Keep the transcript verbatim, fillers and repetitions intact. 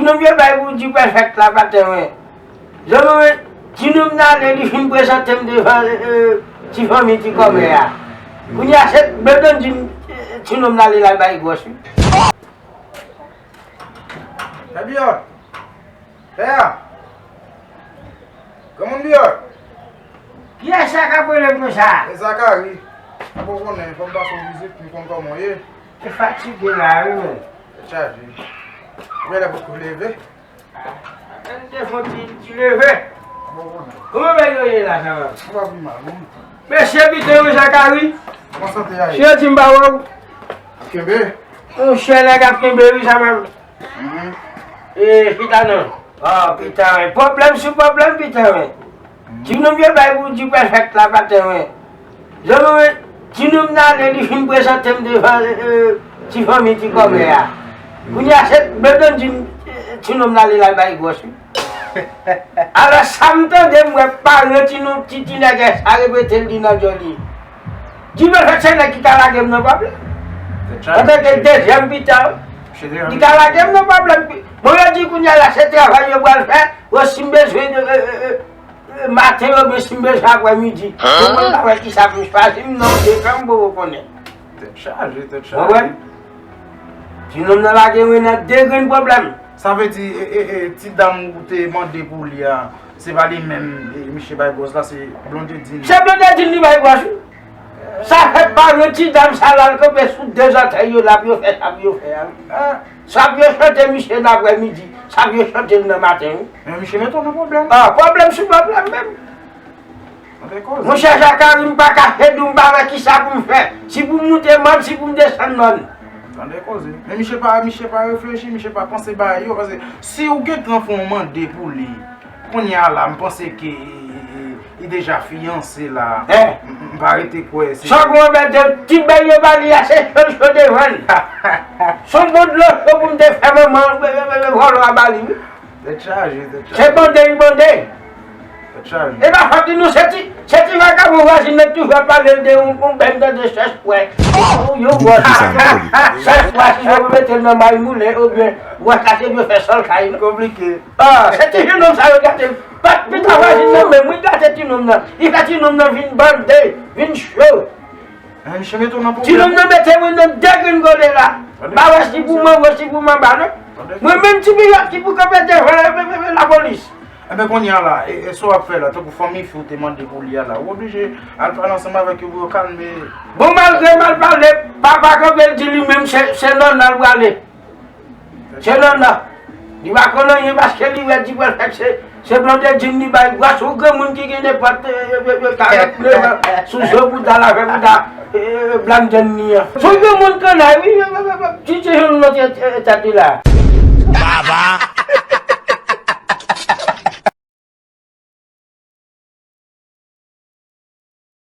Nonm yo bay pou di prefèt la pa tèren. Zanmi mwen, ti nonm nan ale, li fin prezante m devan, eh, eh, ti fanmi ti kòmè a. Kounye a, se Blondin di, eh, ti nonm nan ale la bay gwòs wi. Fè biyòt. Fè a. Granmoun biyòt. Kiyès sa k ap rele m konsa? E Zakari. Mwen pa konnen, fò m pase w vizit pou m konn kòman w ye. Te fatige la wi, men. Tèt chaje. Ou genlè potko leve? Ah, m te fè yon ti, ti leve. Kòman bagay yo ye la, sa va? Sa va pi mal, non? Mesye, biten yo, Zakari. Kòman sante a ye? Si yo di m pa wè w. Ap kenbe? Monchè, nèg ap kenbe wi, sa menm. Mhm. E, pita non. Ah, pita, wi. Pwoblèm sou pwoblèm, pita, wi. Ti nonm yo bay pou di prefèt la pa tèren. Zanmi mwen, ti nonm nan ale, li fin prezante m devan, eh, eh, ti fanmi ti kòmè a. Kounye a, se Blondin di, eh, ti nonm nan ale la bay gwòs wi. Alò, sa m tande, m wè paran ti nonm, ti, ti nègès sa repete l di nan djòl li. Di prefèt se nèg ki ka lage m nan pwoblèm. Antanke dezyèm pita, li ka lage m nan pwoblèm. Bon, yo di kounye a la, se travay yo pral fè, yo si m bezwen, eh, eh, eh, eh, maten oubyen si m bezwen aprèmidi. Bon, mwen pa wè kisa pou m chwazi, m non, de kan m poko konnen. Tèt chaje, tèt chaje. Ou konprann? Ti nonm nan lage mwen nan de grenn pwoblèm. Sa vle di, e, e, e, ti dam ou te mande pou li a, se pa li menm, e, misye bay gwòs la, se Blondedine. Se Blondedine li bay gwòs wi. Sa fè paran ti dam sa l al kanpe sou de zòtèy yo la pou yo fè sa pou yo fè a. Sa pou yo chante misye nan aprèmidi, sa pou yo chante l nan maten wi. Men misye mete w nan pwoblèm. Ah, pwoblèm sou pwoblèm menm. Tande koze. Monchè Zakari, m pa kache di w, m pa wè kisa pou m fè. Si pou m moute mòn, si pou m desann mòn. Tande koze. Men misye pa, misye pa reflechi, misye pa panse bagay yo, paske si w gentan fè yon mande pou li, kounye a la, m panse ke, e, e, e, li deja fiyanse la. Eh. M, m pa rete kwè se. Sa w konn wè, ti bèy yo ba li a, se cho l cho devan l. Se yon bon dlo cho pou m te fè manman, e, e, e, e, vòlò a ba li wi. Tèt chaje, tèt chaje. Se bande li bande. Tèt chaje. E pa fòt li non, se ti, se ti vakabon vwazin nan ki toujou ap pale l de yon, yon bèn tande chèch pwè. Yon gwòs chèch pwè, si yo mete l nan may moulen, oubyen gwòs la se pou yo fè sòl kay li. Konplike. Ah, se ti jenòm sa yo gate. Pita vwazin nan menm, wi, gate ti nonm nan. Li fè ti nonm nan vin bande, vin cho. Ti nonm nan mete mwen nan degringole la. M pa wè si pou m anwo, si pou m anba non. Mwen menm ti piyòt ki pou kanpe devan la, la, la, lapolis. Enben kounye a la, e, e sa w ap fè la, tankou fanmi fi w te mande pou li a la, ou oblije al pale ansanm avèk yo pou yo kalme. Bon, malgre mal pale, papa kanpe l di li menm se, se Nòna l prale. Se Nòna. Li pa konn anyen paske li wè di pral fèt se, se Blondedine li bay gwòs, yon granmoun ki gen nenpòt, e, e, e, e, karant nèf an sou zo bouda l avè bouda, e, e, Blondedine li an. Se yon granmoun kannay wi, e, e, e, e, ti, ti jenòm nan te, e, e, tèt li la. Baba.